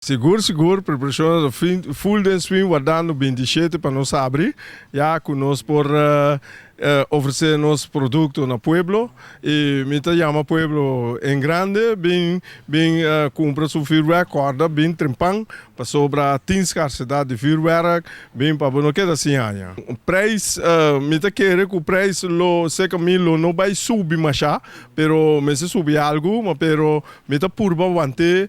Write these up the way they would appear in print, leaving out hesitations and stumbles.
Sigur sigur, preparashon ta full den swing wardando 27 pa nos habri, ya ku nos por ofresé nos produkto na pueblo i mi ta yama pueblo en grande bin bin kumpra su vuurwerk, kòrda bin trempan pasobra tin skarsedat di vuurwerk, bin pa bo no keda sin haña. Prijs, mi ta kere ku prijs lo serka mi lo no bai subi masha, pero mester subi algu, ma pero mi ta purba want'é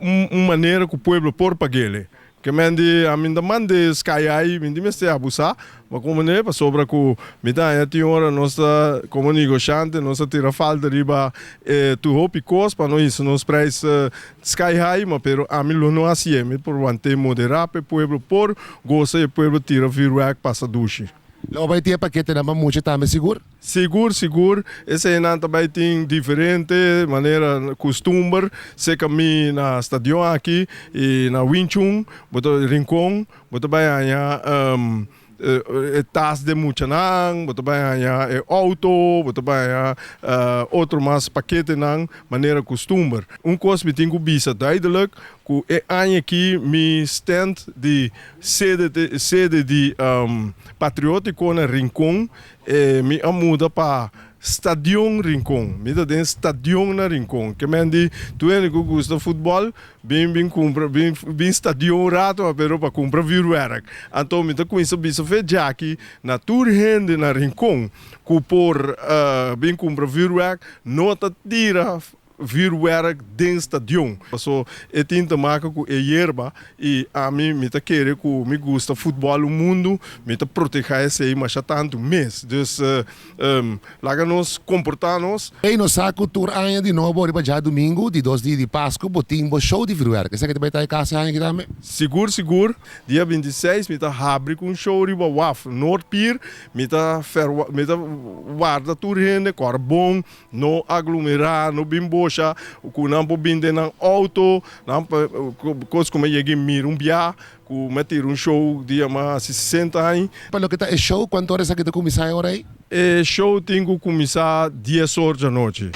un manera ku pueblo por pag'ele. Ke men di ami ta mand'é sky high, mi di mester abusá, ma komo ne pasobra ku mi ta haña tin ora nos ta komo negoshante nos ta tira falta riba e tur hopi kos pa no hisa nos prijs sky high, ma pero ami lo no hasié, mi por want'é moderá pa e pueblo por gosa i e pueblo tira vuurwerk pasa dushi. Lo bai tin e paketenan pa mucha tambe sigur? Sigur sigur, eseinan ta bai tin diferente manera kustumber, seka mi na stadion aki i na Wing Chun, bo ta Rincon, bo ta bai haña e tas den muchanan, bo ta bai haña e outo, bo ta bai haña otro mas paketenan manera kustumber. Un kos mi tin ku bisa duidelijk, ku e aña aki mi stand di sede sede di Patriotiko na Rincon, E mi a muda pa Stadion Rincon. Mi ta den Stadion na Rincon. Ke men di tur hende ku gusta futbòl bin bin kumpra bin bin stadion un rato pero pa kumpra vuurwerk. Anto mi ta kuminsa bisa fe djaki na tur hende na Rincon ku por bin kumpra vuurwerk no ta tira vuurwerk den stadion. Paso e tin te maka ku e yerba i ami mi ta kere ku mi gusta futbòl un mundu, mi ta protehá esei masha tantu mes. Dus laga nos komportá nos. Ey nos sa ku tur aña di nobo riba djadumingu di dos dia di Pasku bo tin bo show di vuurwerk. Esaki ta bai ta e kas e aña aki tambe? Sigur sigur. Dia 26 mi ta habri ku un show riba waf Noord Pier. Mi ta mi ta warda tur hende kòrda bon. No aglomerá, no bin bosha ku nan por bin den nan outo, nan kos ku mi a yega i mira un bia ku mi a tira un show di yama hasi 60 aña. Pa loke ta e show, kuantu ora esaki ta kuminsá e ora ei? E show tin ku kuminsá 10 or djanochi.